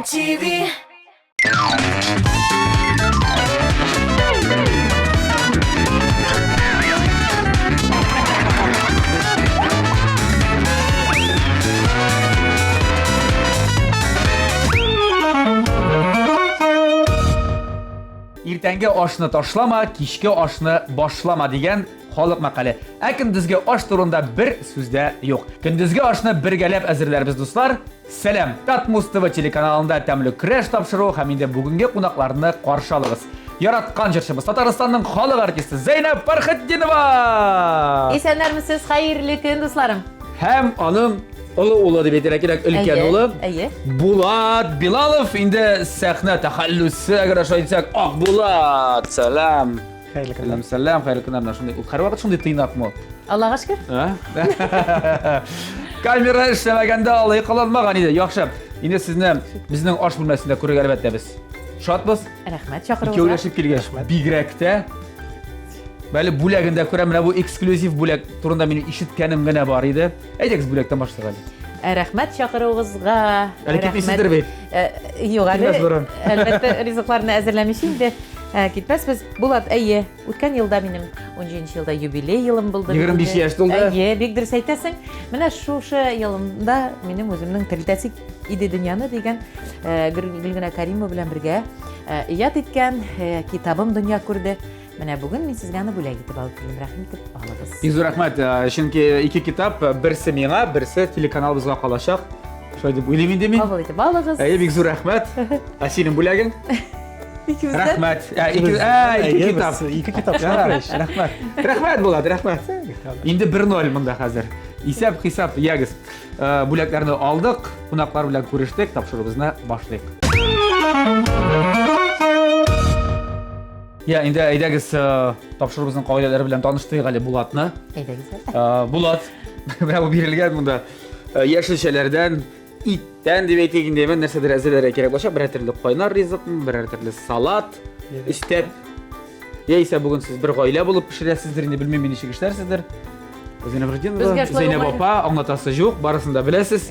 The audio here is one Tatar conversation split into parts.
MTV. Иртәнге ашны ташлама, кичке ашны башлама дигән халык мәкале. Ә көндезге аш турында бер сүз дә юк. Көндезге ашны бергәләп әзерләрбез, дуслар. Сәлам! Татмуз ТВ телеканалында тәмле көрәш тапшыруы һәм инде бүгенге кунакларны каршы алыгыз. Яраткан җырчыбыз, Татарстанның халык артисты Зәйнәб Фәрхетдинова! Исәннәрмесез, хәерле көн, дусларым. Һәм аның олы улы дип әйтергә кирәк, өлкән улы. Әйе. Булат Билалов инде сәхнә тәхәллүсе, әгәр шулай әйтсәк, Ак Булат, сәлам. Хәерле көннәр. Сәлам, сәлам, хәерле көннәр. Менә шундый, ул һәрвакыт шундый тыйнакмы? Аллага шөкер. А? Камера эшләмәгәндә алай кыланмаган иде. Яхшы. Инде сезне безнең аш бүлмәсендә күрергә әлбәттә без шатбыз. Рәхмәт чакыруыгызга. Икәүләшеп килгәч, бигрәк тә. Бәле бүләген дә күрәм. Менә бу эксклюзив бүләк турында минем ишеткәнем генә бар иде. Әйдәгез бүләктән башлыйк әле. Ә, Рәхмәт чакыруыгызга. Әле китмисездер бит. Э, юк әле. Китмәс борын. Әлбәттә, ризыкларны әзерләмичә инде э, китмәсбез. Булат, әйе, үткән елда минем 17 елда юбилей елым булды. 25 яшь тулды. Әйе, бик дөрес әйтәсең. Менә шушы елымда минем үземнең терелтәсе иде дөньяны дигән э, Гөлгенә Каримова белән бергә иҗат иткән китабым дөнья күрде. Менә бүген мин сезгә аны бүләк итеп алып килдем. Рәхим итеп алыгыз. Бик зур рәхмәт. Э, чөнки ике китап, э, берсе миңа, берсе телеканалыбызга калачак. Шулай дип уйлыйм инде мин. Кабул итеп алыгыз. Әйе, бик зур рәхмәт. Ә синең бүләгең? Рәхмәт. Ә, ике, ә, ике китап. Ике китап. Рәхмәт. Рәхмәт Булат, рәхмәт. Инде 1-0 монда хәзер. Исәп хисап, ягез. Э, бүләкләрне алдык, кунаклар белән күрештек, тапшыруыбызны башлыйк. Я, инде әйдәгез э, тапшыруыбызның кагыйдәләре белән таныштырыйк әле Булатны. Әйдәгез. Э, Булат, менә бу бирелгән монда э, яшелчәләрдән, иттән дип әйтик инде, менә нәрсәдер әзерләргә кирәк булачак. Берәр төрле кайнар ризыкмы, берәр төрле салат өстәп. Яисә бүген сез бер гаилә булып пешерәсездер инде, белмим мин ничек эшләрсездер. Зәйнәб Рудинова, Безгә шулай Зәйнәб уңай. апа, аңлатасы юк, барысын да беләсез.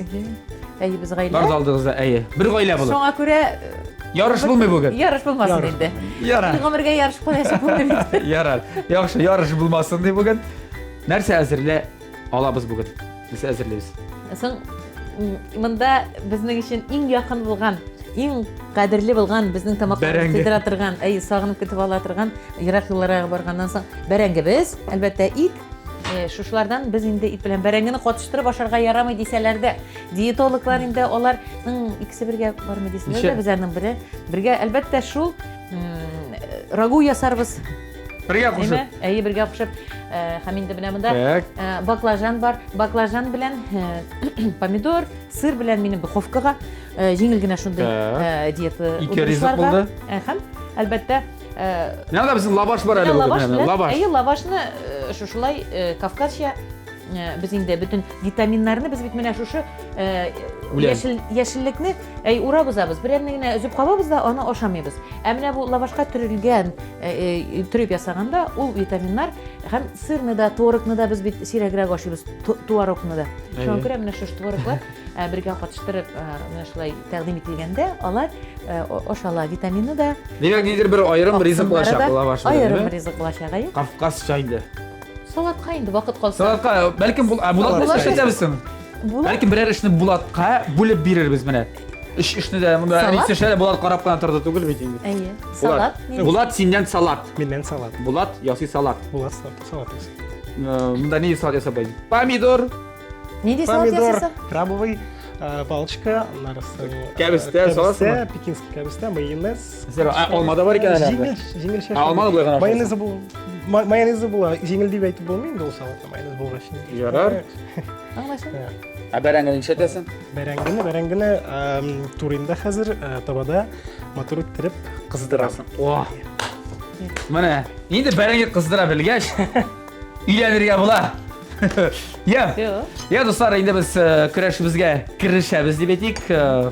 Әйе, без гаилә. Бар алдыгызда, әйе. Бер гаилә булып. Шуңа күрә Ярыш булмый бүген. Ярыш булмасын Ярыш. инде. Ярар. Гомергә ярыш куясы булмый бит. Ярар. Яхшы, ярыш булмасын ди бүген. Нәрсә әзерлә алабыз бүген? Нәрсә әзерлибез? Соң монда безнең өчен иң якын булган, иң кадерле булган, безнең тамакларны туйдыра торган, әй, сагынып көтеп ала торган ерак юлларга барганнан соң бәрәңгебез, әлбәттә, ит. Э, шушылардан без инде ит белән бәрәңгене катыштырып ашарга ярамый дисәләр дә, диетологлар инде аларның икесе бергә бармый дисәләр дә, без аның бере бергә әлбәттә шул рагу ясарбыз. Бергә кушып. Әйе, бергә кушып. Э, һәм инде менә монда э, баклажан бар. Баклажан белән помидор, сыр белән минем духовкага җиңел генә шундый диета. Ике ризык булды. Һәм әлбәттә Менә монда безнең лаваш бар әле бүген. Лаваш. Әйе, лавашны э, шушылай э, кавказча э, без инде бөтен витаминнарны без бит менә шушы яшел яшеллекне әй урабызабыз. Берәрне генә өзеп кабабыз да аны ашамыйбыз. Ә менә бу лавашка төрелгән, төреп ясаганда ул витаминнар һәм сырны да, творогны да без бит сирәгрәк ашыйбыз, творогны да. Шуңа күрә менә шушы твороглар Ә, бергә катыштырып, ә, менә шулай тәкъдим ителгәндә, алар ә, ашала витамины да. Димәк, ниндидер бер аерым ризык аксымнары булачак да. лаваш белән, Аерым әйеме? ризык булачак, әйе. Кавказча инде. Салатка инде вакыт калса. Салатка, бәлкем, бул, ә, Булат Булат. нәрсә эшләтәбез соң? Булат. Бәлкем берәр эшне Булатка бүлеп бирербез менә. Өч эшне дә монда Салат? әнисе эшләде, Булат карап кына торды түгел бит инде. Әйе. Салат. Булат, Булат синнән салат. Миннән салат. Булат ясый салат. Булат салат ясый. Э, Монда нинди салат ясап була? Помидор, Нинди салат Помидор, ясыйсың? крабовый э, палочка, аннары Кәбестә саласыңмы? Пекинский кәбестә, майонез. Зеро, ә, алма да бар икән әле. Җиңел, җиңелчә. Ә, алма да болай гына ашалса. Майонезы бул. Майонезы була. Җиңел дип әйтеп булмый инде ул салатны, майонез булгач. Ярар. Аңлашылды. Ә бәрәңгене нишләтәсең? Бәрәңгене, бәрәңгене турыйм да хәзер э, табада матур иттереп кыздырасың. О. Менә, инде бәрәңге кыздыра белгәч, өйләнергә була. Я. Я, дуслар, инде без э, көрәшебезгә керешәбез дип әйтик. Э,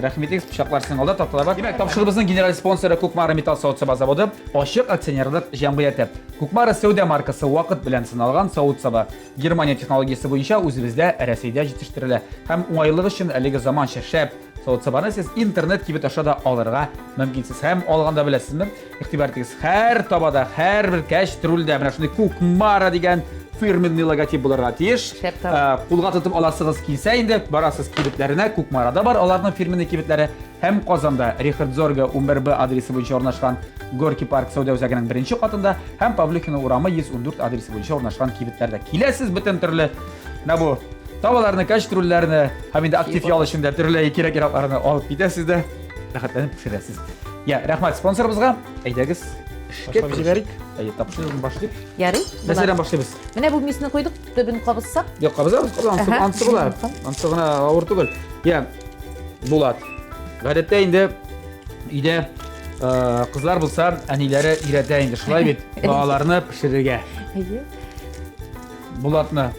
рәхим итегез, пычаклар сезнең алда, такталар бар. Димәк, тапшыруыбызның генераль спонсоры Кукмара металл савыт-саба заводы ачык акционерлык җәмгыяте. Кукмара сәүдә маркасы вакыт белән сыналган савыт-саба. Германия технологиясе буенча үзебездә, Рәсәйдә җитештерелә. Һәм уңайлык өчен әлеге заманча шәп Савыт-сабаны сез интернет кибет аша да алырга мөмкинсез. Һәм алганда беләсезме, игътибар итегез, һәр табада, һәрбер кәчтрүлдә менә шундый Кукмара дигән фирменный логотип булырга тиеш. Шәп таба. Кулга тотып аласыгыз килсә инде, барасыз кибетләренә, Кукмарада бар аларның фирменный кибетләре һәм Казанда Рихард Зорге 11Б адресы буенча урнашкан Горький парк сәүдә үзәгенең беренче катында һәм Павлюхина урамы 114 адресы буенча урнашкан кибетләрдә. Киләсез бөтен төрле менә бу табаларны, кәчтрүлләрне һәм инде актив ял өчен дә төрле кирәк-яракларны алып китәсез дә рәхәтләнеп пешерәсез. Я, рәхмәт спонсорыбызга. Әйдәгез, эшкә Башлап җибәрик. Әйе, тапшырып башлыйк. Ярый. Нәрсәдән башлыйбыз? Менә бу мисны куйдык, төбен кабызсак. Юк, кабызабыз, кабызабыз. Әһә. Ансы була. Ансы гына авыр түгел. Я, Булат. Гадәттә инде өйдә э, кызлар булса, әниләре өйрәтә инде шулай бит, балаларны пешерергә. Әйе. Булатны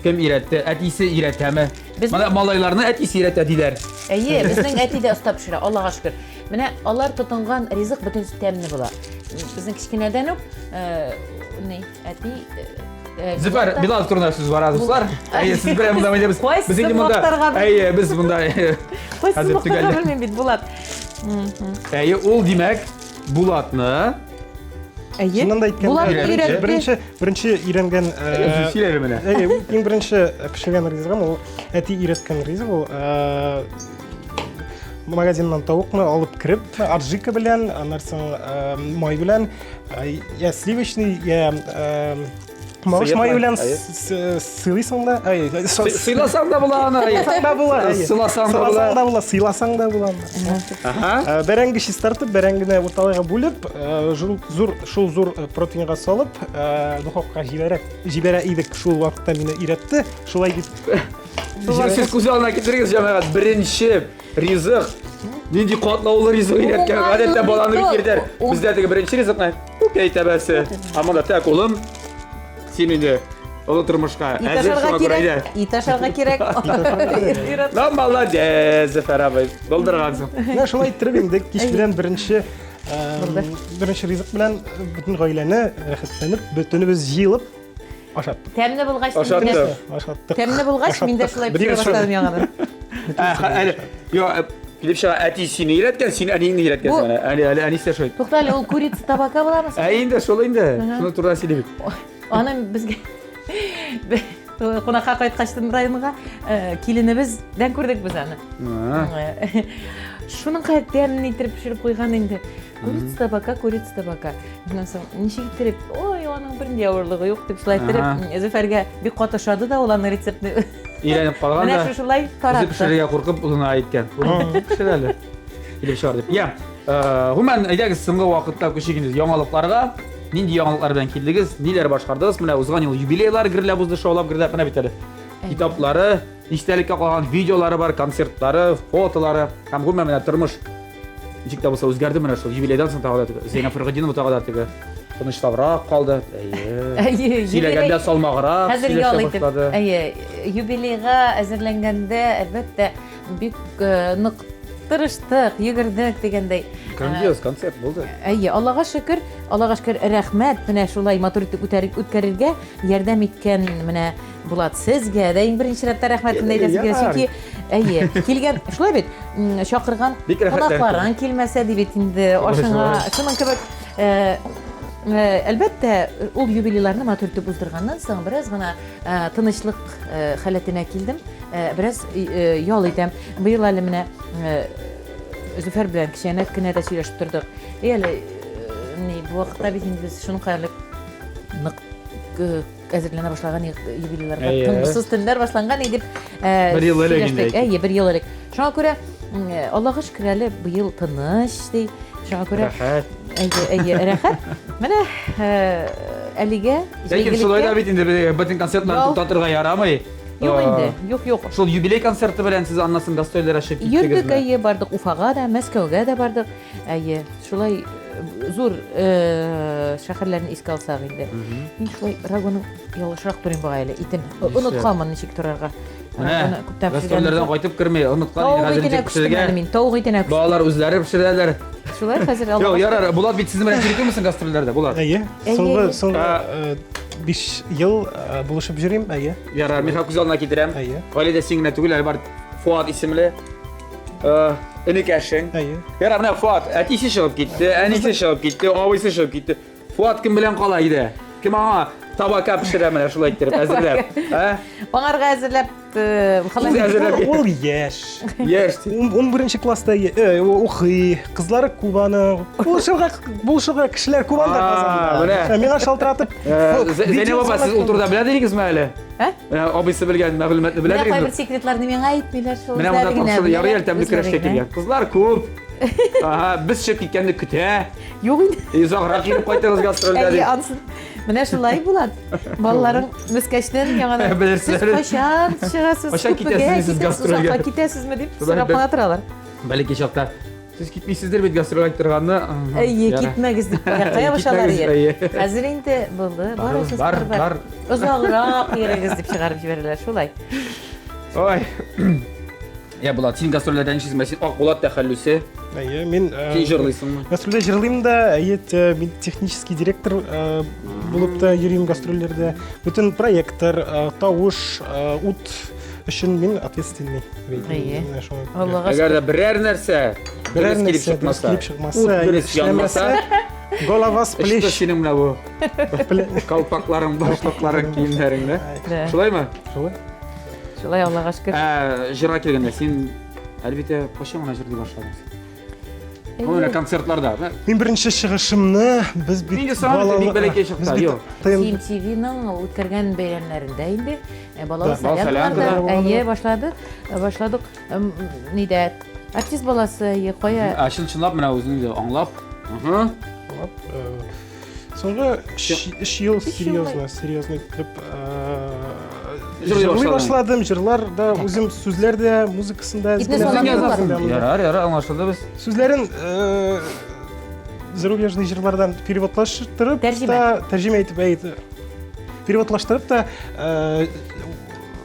кем өйрәтте? Әтисе өйрәтәме? Без- Менә малайларны әтисе өйрәтә диләр. Әйе, безнең әти дә оста пешерә, Аллага шөкер. Менә алар тотынган ризык бөтенесе тәмле була. Безнең кечкенәдән үк э, ни, әти э, Зөфәр, Булат та- Билал турында сүз бара, дуслар. Әйе, сез белән монда без. Кайсысын Без инде монда. мактарга бел- Әйе, без монда. Кайсын Хәзер мактарга төгәл. белмим бит, Булат. Мгм. Әйе, ул димәк, Булатны Әйе. Чыннан да әйткәндә, Булат өйрәтте. беренче беренче өйрәнгән Әйе, сөйләре менә. Әйе, иң беренче пешергән ризыгым ул әти өйрәткән ризык ул магазиннан тавыкны алып кереп, аджика белән, аннан соң май белән, я сливочный, я Мавыш мае белән сыйлыйсың да, ай, сыйласаң да була аны. Сыйласаң да була. Сыйласаң да була. Сыйласаң да була, сыйласаң да була. Ага. Бәрәңге чистартып, бәрәңгене урталайга бүлеп, зур шул зур противеньга салып, духовкага җибәрә, җибәрә идек. Шул вакытта мине өйрәтте. Шулай дип. Сез күз алдына китерегез, җәмәгать, беренче ризык. Нинди катлаулы ризык өйрәткән. Гадәттә баланы бит йөртәр. Бездә теге беренче ризыкны күкәй тәбәсе. Ә монда так, улым, син инде олы тормышка әзер шуңа күрә әйдә. Ит ашарга кирәк. Ну, молодец, Зөфәр абый. Булдыргансың. Менә шулай иттереп инде кич белән беренче беренче ризык белән бөтен гаиләне рәхәтләнеп, бөтенебез җыелып ашаттык. Тәмле булгач, ашаттык. Ашаттык. Тәмле булгач, мин дә шулай пешерә башладым яңадан. Әле, юк, килеп чыга, әти сине өйрәткән, син әниеңне өйрәткәнсең менә. Әле, әле әнисе дә шулай. Тукта әле, ул курица табака буламы? Ә инде шул инде. Шуны турыда сөйли бит. Аны безгә кунакка кайткач районга киленебездән күрдек без аны. Шуның кадәр тәмле итеп пешереп куйган инде. Курица табака, курица табака. Шуннан соң ничек иттереп, ой, аның бернинди авырлыгы юк дип шулай иттереп, Зөфәргә бик каты ошады да ул аның рецептны. Өйрәнеп калган да. Менә шушылай таратты. Үзе пешерергә куркып, улына әйткән. Улым, пешер әле. Килеп чыгар дип. Я, гомумән, әйдәгез, соңгы вакытта күчик инде яңалыкларга. Нинди яңалыклар белән килдегез? Ниләр башкардыгыз? Менә узган ел юбилейлар гөрләп узды, шаулап гөрләп. Менә бит әле китаплары, истәлеккә калган видеолары бар, концертлары, фотолары һәм гомумән менә тормыш ничек тә булса үзгәрде менә шул юбилейдан соң тагы да теге Зәйнәб Фәрхетдинова тагы да теге тынычлабрак калды. Әйе. Әйе, Сөйләгәндә салмаграк Хәзер сөйләшә ял итеп. башлады. Әйе, юбилейга әзерләнгәндә, әлбәттә, бик э, нык тырыштык, йөгердек дигәндәй. Грандиоз концерт булды. Әйе, Аллага шөкер, Аллага шөкер, рәхмәт, менә шулай матур итеп үткәрергә ярдәм иткән менә Булат, сезгә дә иң беренче рәттә рәхмәтемне әйтәсем килә, чөнки әйе, килгән, шулай бит, чакырган кунакларың килмәсә ди бит инде ашыңа, шуның кебек, э, э, әлбәттә, ул юбилейларны матур итеп уздырганнан соң бераз гына э, тынычлык халәтенә килдем, бераз ял итәм. Быел әле менә Зөфәр белән кечәнәк кенә дә сөйләшеп тордык. И әле ни, бу вакытта бит инде без шуның кадәрле нык әзерләнә башлаган юбилейларга тынгысыз төннәр башланган иде дип бер ел элек инде әйе бер ел элек шуңа күрә Аллага шөкер әле быел тыныч ди шуңа күрә рәхәт әйе әйе рәхәт менә әлегә ләкин шулай да бит инде бөтен концертларны туктатырга ярамый. Юк инде, юк, юк. Шул юбилей концерты белән сез аннан соң гастрольләр ачып киттегезме? Йөрдек, әйе, бардык Уфага да, Мәскәүгә дә бардык. Әйе, шулай зур шәһәрләрне искә алсак инде. Мин шулай рагуны ялгышрак турыйм бугай әле, итен. Онытканмын ничек турарга. Менә гастрольләрдән кайтып керми, оныткан инде хәзер ничек пешерергә. Мин тавык итенә күчтем. Балалар үзләре пешерәләр. Шулай хәзер Юк, ярар, Булат бит сезнең белән йөри түгелме гастрольләрдә, Булат? Әйе. Соңгы соңгы 5 ел булышып йөрим, әйе. Ярар, мин күз алдына китерәм. Әйе. Гаиләдә син генә түгел, әле бар Фуат исемле. Энекәшең. Әйе. Ярар, менә Фуат, әтисе чыгып китте, әнисе чыгып китте, абыйсы чыгып китте. Фуат кем белән кала иде? Кем аңа табака пешерә менә шулай иттереп әзерләп? Ә? Аңарга әзерләп, Үзе әзерләп. Ул яшь. Яшь. 11 класста укый, кызлары күп аның. Булышырга, булышырга кешеләр күп анда Казанда. Менә. Миңа шалтыратып. Зәйнәб апа, сез ул турыда белә дидегезме әле? Ә? Менә абыйсы белгән мәгълүматны белә Менә дидегезме? кайбер секретларны миңа әйтмиләр шул. Менә монда тапшырды, ярый әле тәмле көрәшкә килгән. Кызлар күп. Ага, без чыгып киткәнне көтә. Юк инде. Озаграк килеп кайтыгыз гастрольдә Әйе, дип. ансын. Менә шулай була. Балаларың Мөскәчтән яңадан. Белерсез. Сез кайчан чыгасыз? Кайчан Күпмегә китәсез сез китәсез? гастрольгә? Озакка китәсезме дип Шулай сорап бер- кына торалар. Бәләкәй чакта сез китмисездер бит гастрольгә торганны. Әйе, китмәгез дип аякка ябышалар Китмәгез, иде. әйе. Хәзер инде булды. Барыгыз, Бар, бар, бар. Озаграк йөрегез дип чыгарып җибәрәләр шулай. Ой. Я, Булат, син гастрольләрдә нишлисең? Син Ак Булат тәхәллүсе. Әйе, мин Син җырлыйсыңмы? Гастрольдә җырлыйм да, әйе, мин технический директор булып та йөрим гастрольләрдә. Бөтен проектор, тавыш, ут өчен мин ответственный. Әйе. Аллага Әгәр дә берәр нәрсә Берәр дөрес килеп нәрсә дөрес чыкмаса, килеп чыкмаса, ут дөрес янмаса, голова с Что плеч. синең менә бу колпакларың, башлыкларың, киемнәрең, да? Да. Шулаймы? Шулай. Шулай, Аллага шөкер. Ә, җырга килгәндә, син әлбәттә кайчан гына җырлый башладың? Ну, менә концертларда. Менә Мин беренче чыгышымны без бит Нинди сан бит, бик бәләкәй чакта, без бит юк. Team TV-ның үткәргән бәйрәмнәрендә инде балалы Да. Бал солянкаларда солянка. әйе башлады. Башладык. Нидә? Артист баласы, әйе, кая? Ә, чын чынлап менә үзең дә аңлап. Угу. Аңлап, соңгы өч ел Өч ел серьезно, серьезно итеп Җырлый җырлый башладың. башладым. Җырлар да үзем сүзләр дә, музыкасын да Итне әзерләп салам Үзең язасың. беләм. Ярар, ярар, аңлашылды без. Сүзләрен зарубежный җырлардан переводлаштырып Тәрҗемә. та тәрҗемә итеп әйт. Переводлаштырып та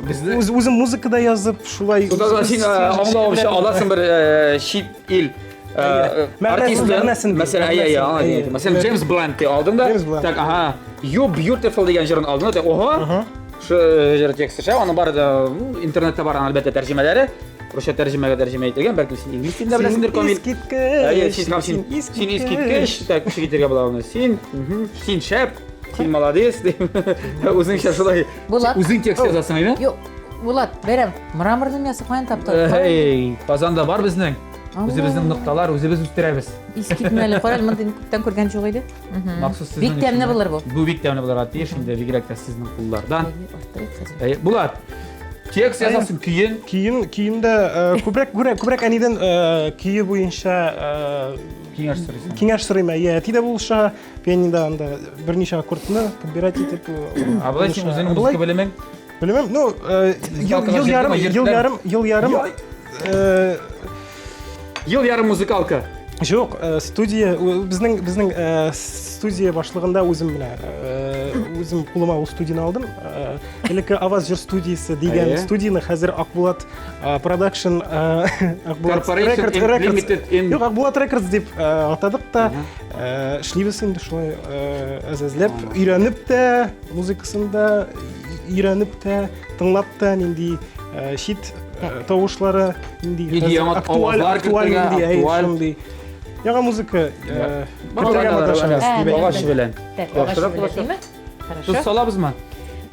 Безне үзем музыка да язып, шулай Тотаза син аңлавымча аласың бер чит ил Мәгънәсен, артисты. мәгънәсен бил, Мәсәлән, әйе, әйе, мәгънәсен, аңладым. әйе. Мәсәлән, Джеймс Блант алдың да. Джеймс Блант. Так, ага. You Beautiful дигән җырын алдың да, так, ого. Шу җыр тексты шәп, аның бар да, ну, интернетта бар, аның әлбәттә тәрҗемәләре. Русча тәрҗемәгә тәрҗемә ителгән, бәлки син инглиз телендә беләсеңдер, Камил. Искиткеч. Әйе, син һәм син син искиткеч, так, ничек әйтергә була аны? Син, мгм, син шәп, син молодец дип. Үзеңчә шулай. Булат. Үзең текст язасың, әйме? Юк, Булат, бәрәм, мраморный мясо каян таптың? Эй, Казанда бар безнең. Алла. Үзебезнең нокталар, үзебез үстерәбез. Искитмәле, карале, мондый күптән күргән юк иде. Махсус сезнең Бик тәмле өчен. булыр бу. Бу бик тәмле булырга тиеш инде, бигрәк тә сезнең куллардан. Әйе, арттырыйк хәзер. Әй, Булат, текст язасың көен. Көен, көен дә күбрәк, күбрәк, күбрәк әнидән көе буенча Киңәш сорыйсың. киңәш сорыйм. Әйе, әти дә булыша, пианинода анда берничә аккордны подбирать итеп. Ә болай син булыша. үзеңнең Ә болай музыка белемең? Белмим, ну, ел, Музыкалкага ел ярым, җырлама, ел ярым, ел ярым. Ел ярым музыкалка. Юк, студия, безнең, безнең студия башлыгында үзем менә, үзем кулыма ул студияне алдым. Элекке Аваз җыр студиясе дигән Әйе. студияне хәзер Акбулат продакшн, Акбулат Corporation Records, in Records. Limited in Юк, Акбулат Records дип атадык та, эшлибез инде шулай әз-әзләп, өйрәнеп тә, музыкасын да өйрәнеп тә, тыңлап та нинди чит тавышлары, нинди Нинди хәзер яңа актуаль, авазлар актуаль кертергә, нинди, әй, актуаль. шундый. Яңа музыка кертергә маташабыз, дип әйтәм. Агач белән. Так, Яхшырак агач белән, булачак. димме? Тоз Хорошо. салабызмы?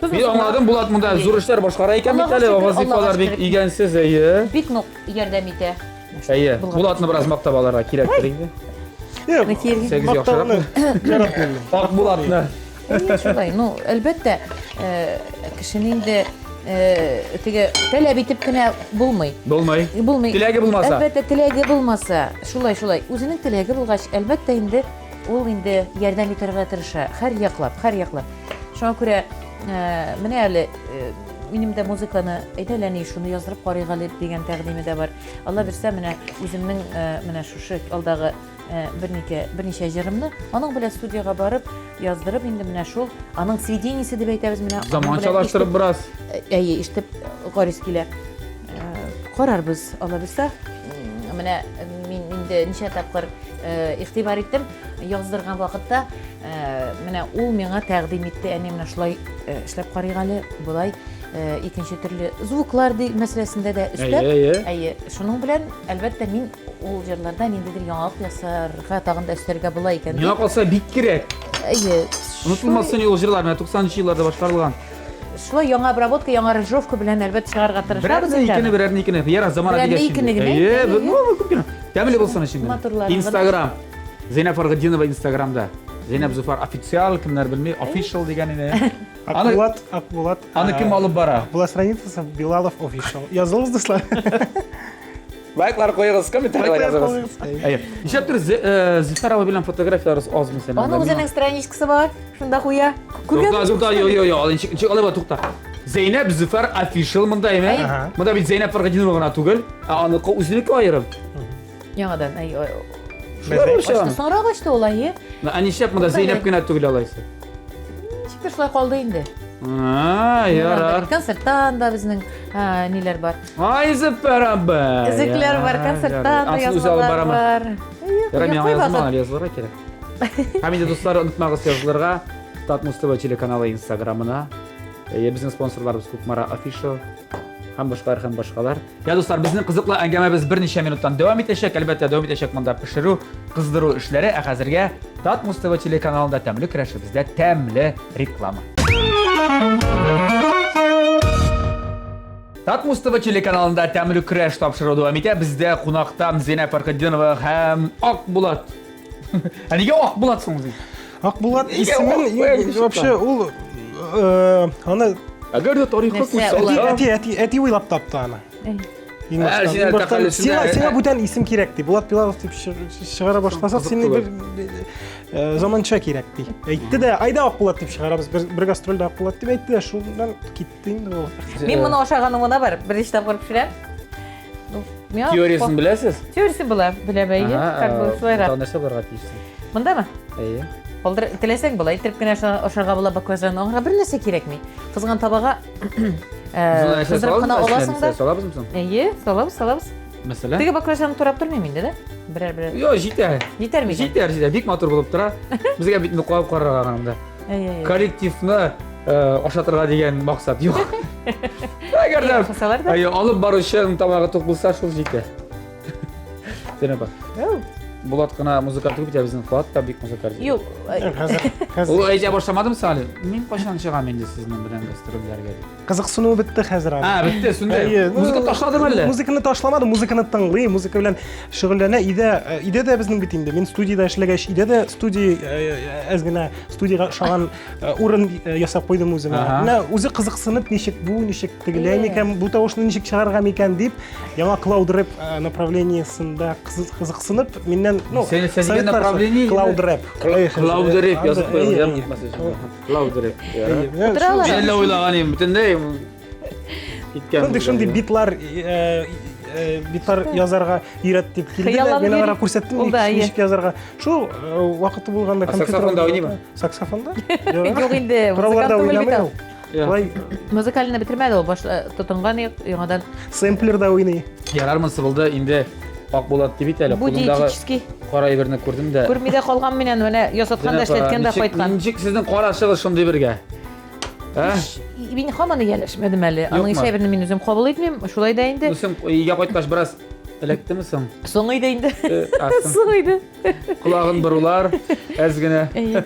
Тозны Мин салабыз. аңладым, Булат монда зур эшләр башкара икән бит Аллага әле, шөкер, вазифалар Аллага бик шөкер. игәнсез, әйе. Бик нык ярдәм итә. Әйе, Булган. Булатны бераз мактап алырга кирәктер инде. Юк, Нәтиҗәгә. Сәгез яхшырак. мактауны яратмыйм мин. Ак Булатны. Әйе, шулай. Ну, әлбәттә, кешене инде теге таләп итеп кенә булмый. Булмый. Булмый. Теләге булмаса. Әлбәттә, теләге булмаса. Шулай, шулай. Үзенең теләге булгач, әлбәттә инде ул инде ярдәм итәргә тырыша. Һәр яклап, һәр яклап. Шуңа күрә менә әле минем дә музыканы әйдә әле, әни, шуны яздырып карыйк әле дигән тәкъдиме дә бар. Алла бирсә, менә үземнең менә шушы алдагы берничә, берничә җырымны аның белән студиягә барып яздырып инде менә шул аның сведениесе дип әйтәбез менә. Аның белән Заманчалаштырып бераз. Әйе, ишетеп карыйс килә. Карарбыз, Алла бирсә. Менә мин инде ничә тапкыр игътибар иттем, яздырган вакытта менә ул миңа тәкъдим итте, әни, менә шулай эшләп карыйк әле, болай. икенче төрле звуклар ди мәсьәләсендә дә өстәп. Әйе, әйе. Әйе, шуның белән, әлбәттә, мин ул җырларда ниндидер яңалык ясарга, тагын да өстәргә була икән. Миңа калса бик кирәк. Әйе. Онытылмасын ул җырлар, менә 90 нчы елларда башкарылган. Шулай яңа обработка, яңа аранжировка белән әлбәттә чыгарга тырышабыз. Берәрне икене, берәрне икене. Яра замана Берәрне дигәч. икене генә. Әйе, ну, күп кенә. Тәмле булсын өчен генә. Матурларын гына. Инстаграм. Зәйнәб Фаргатдинова Инстаграмда. Зәйнәб Зуфар официал, кемнәр белми, official дигән иде. Аны Акбулат, Акбулат. аны кем алып бара? Була страницасы Билалов official. Язылыгыз, дуслар. Лайклар куегыз, комментарийлар Лайклар языгыз. куегыз. Әйе. Нишләптер Зөфәр абый белән фотографияләрегез аз мәсәлән. Аның үзенең страничкасы бар, шунда куя. Күргән Тукта, тукта, йо, йо, йо, ничек, ничек алай була, тукта. Зәйнәб Зөфәр official монда, әйме? Ага. Монда бит Зәйнәб Фаргатдинова гына түгел, ә аныкы үзенеке аерым. Яңадан, әй, ой. Шулай булып Ачты, чыга. соңрак ачты ул, әйе. Ә нишләп монда Туктале. Зәйнәб кенә түгел алайса? Ничектер шулай калды инде. А, ярар. Концерттан да безнең а, ниләр бар. Ай, Зөфәр абый. Өзекләр бар, концерттан да Асын үзе алып язмалар барамы? бар. Әйе, Ярар, миңа куй язылмаган вакыт. әле язылырга кирәк. Һәм инде дуслар, онытмагыз язылырга Татмус ТВ телеканалы Инстаграмына. Әйе, безнең спонсорларыбыз Кукмара Official һәм башкалар һәм башкалар. Я дуслар, безнең кызыклы әңгәмәбез берничә минуттан дәвам итәчәк. Әлбәттә, дәвам итәчәк монда пешерү, кыздыру эшләре. Ә хәзергә Татмус ТВ телеканалында тәмле көрәшебездә тәмле реклама. Татмус ТВ телеканалында тәмле көрәш тапшыруы дәвам итә. Бездә кунакта Зәйнәб Фархетдинова һәм Акбулат. Ә нигә Акбулат соң үзе? Акбулат Нигә исемен Акбулат дип вообще ул аны Әгәр дә тарихка Нәрсә күз ул? салсаң, әти әти әти уйлап тапты аны. Әй. Иң Ә, башта. син Иң башта тәхәллүсендә- Сиңа сиңа бүтән исем кирәк ди. Булат Билалов дип чыгара башласак, Кызык сине түгел. бер заманча кирәк ди. Әйтте дә, айда Акбулат дип чыгарабыз. Бер, бер гастрольдә Акбулат дип әйтте дә, шуннан китте инде ул. Мин моны ашаганым гына бар. Беренче тапкыр пешерәм. Ну, миңа Теориясен беләсез? Теориясен була, беләм, әйе. Как бы шулайрак. Монда нәрсә булырга тиеш соң? Мондамы? Әйе. Калдыр, теләсәң болай итеп кенә ашарга була баклажан. Аңа бер нәрсә кирәкми. Кызган табага кыздырып кына аласың да. Салабызмы соң? Әйе, салабыз, салабыз. Мәсәлән? Теге баклажанны турап тормыйм инде, да? Берәр берәр. Йо, җитә. Җитәр микән? Җитәр, җитәр. Бик матур булып тора. Безгә бит инде куап карарга гына монда. Әйе, әйе. Коллективны ашатырга дигән максат юк. Әгәр дә Ашасалар да. әйе, алып баручының тамагы тук булса, шул җитә. Зәйнәб апа. Әү. Булат кына музыкаль түгел бит, ә безнең Фуат та бик музыкаль. Юк. Хәзер хәзер Ул әйтә башламадымы соң әле? Мин кайчан чыгам инде сезнең белән гастрольләргә дип. кызыксынуы бетте хәзер аның. А, бетте, сүнде. Әйе, ну, Музыка ташладымы әллә? Музыканы ташламады, музыканы тыңлый, музыка белән шөгыльләнә. Өйдә, өйдә дә безнең бит инде. Мин студиядә эшләгәч, өйдә дә студия әз генә студиягә ошаган урын ясап куйдым үземә. Ага. Менә үзе кызыксынып, ничек бу, ничек тегеләй Әйе. микән, бу тавышны ничек чыгарырга микән дип, яңа cloud rap направлениесендә кызыксынып, миннән, ну, Сен- сен дигән советлар сорап, направление cloud rap. Әйе, Cloud rap язып Әйе, куйгыз, әйе. онытмас өчен. Cloud rap. Әйе, менә Утыралар. Мин әллә уйлаган идем, бөтенләй киткән. Шундый шундый битлар битлар язарга өйрәт дип килде дә, Хыялланып мин аларга йөри. күрсәттем, Ул да, ничек әйе. ничек язарга. Шул вакыты булганда А саксофонда уйныймы? Саксофонда? Юк инде, Коралларда музыкант түгел бит уйнамый ул. ул. Шулай Музыкальны бетермәде ул, баш тотынган яңадан. сэмплерда уйный. Ярар монысы булды, инде Акбулат дип бит әле. Бу Кулындагы диетический. кара әйберне күрдем дә. Күрми дә калган миннән, менә ясаткан да эшләткән дә Ничек- кайткан. Ничек сезнең карашыгыз шундый бергә? Ә? Мин һаман ияләшмәдем әле. Аның Юкмы? ише әйберне мин үзем кабул итмим. Шулай да инде. Ну, син өйгә кайткач бераз эләктеме соң? Соң иде инде. А, соң. Соң иде. Колагын борулар әз генә. Әйе.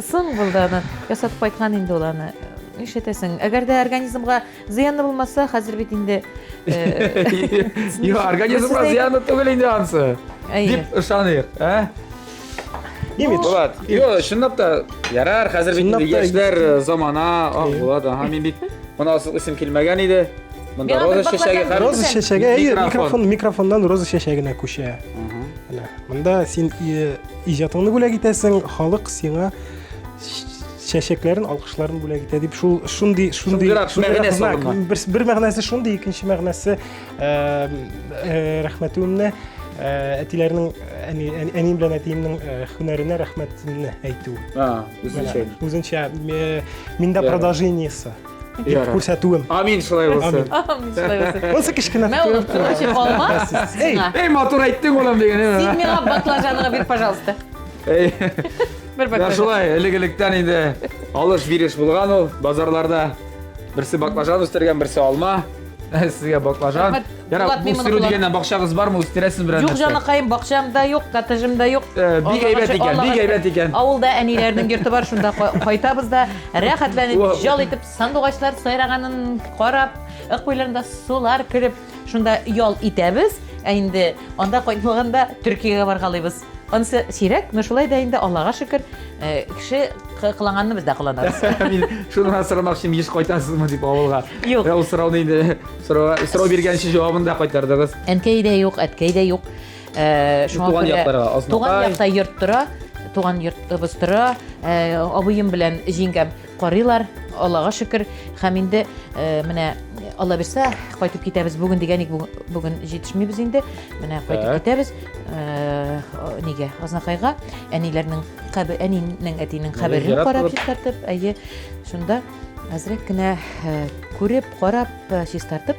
Соң булды аны. Ясатып кайткан инде ул аны. Нишләтәсең? Әгәр дә организмга зыяны булмаса, хәзер бит инде Юк, организмга зыяны түгел инде ансы. Әйе. Дип ышаныйк, ә? Имидж. Булат, юк, чынлап та ярар, хәзер бит Чынлап инде та яшьләр замана, ах, Булат, аһа, мин бит моны асык исем килмәгән иде. Монда Миңа бер роза чәчәге баклажан һәм Роза Микрофон. чәчәге, әйе, Микрофон. микрофон, микрофоннан роза чәчәгенә күчә. Менә, монда син иҗатыңны бүләк итәсең, халык сиңа чәчәкләрен, алкышларын бүләк итә дип шул шундый шундый Шундыйрак шундыйрак мәгънәсе знак. алынма. Бер, бер мәгънәсе шундый, икенче мәгънәсе рәхмәтемне әтиләрнең әни әнием белән әтиемнең һөнәренә рәхмәтемне әйтү. А, үзенчә. Менә, Үзенчә миндә Ярар. продолжениесе дип Ярар. күрсәтүем. Амин шулай булсын. Амин, шулай булсын. Монысы кечкенә. Мә улым, короче, алма. Эй, Сиңа. Эй, матур әйттең улым дигән. Син миңа баклажаныңа бир, пожалуйста. Эй. Бер Менә баклажан. шулай, элек-электән инде алыш-биреш булган ул базарларда. Берсе баклажан үстергән, берсе алма. Сезгә баклажан. Ярар, үстерү дигәннән бакчагыз бармы? Үстерәсез берәр нәрсә? Юк, җаныкаем, бакчам да юк, коттеджым да юк. Э, бик әйбәт икән, бик әйбәт икән. Авылда әниләрнең йорты бар, шунда кайтабыз да, рәхәтләнеп, ял итеп, сандугачлар сайраганын карап, ык буйларында сулар кереп, шунда ял итәбез. Ә инде анда кайтмаганда Төркиягә баргалыйбыз. Анысы сирәк, но шулай да инде Аллага шөкер, э, кеше кыланганны без дә кыланабыз. Мин шуны гына сорамакчы, еш кайтасызмы дип авылга. Юк. Ул сорауны инде сорауга сорау биргәнче җавабын да кайтардыгыз. Әнкәй дә юк, әткәй дә юк. Э, шуңа туган якларга, Азнакай. Туган якта йорт тора, туган йортыбыз тора. Э, абыем белән җиңгәм карыйлар, Аллага шөкер. Һәм инде э, менә Алла бирсә, кайтып китәбез бүген дигән ик, бүген җитешмибез инде. Менә кайтып китәбез. Э, нигә? Азнакайга әниләрнең кабе, әнинең әтинең каберен карап чистартып, әйе, шунда әзрәк кенә э, күреп, карап, чистартып,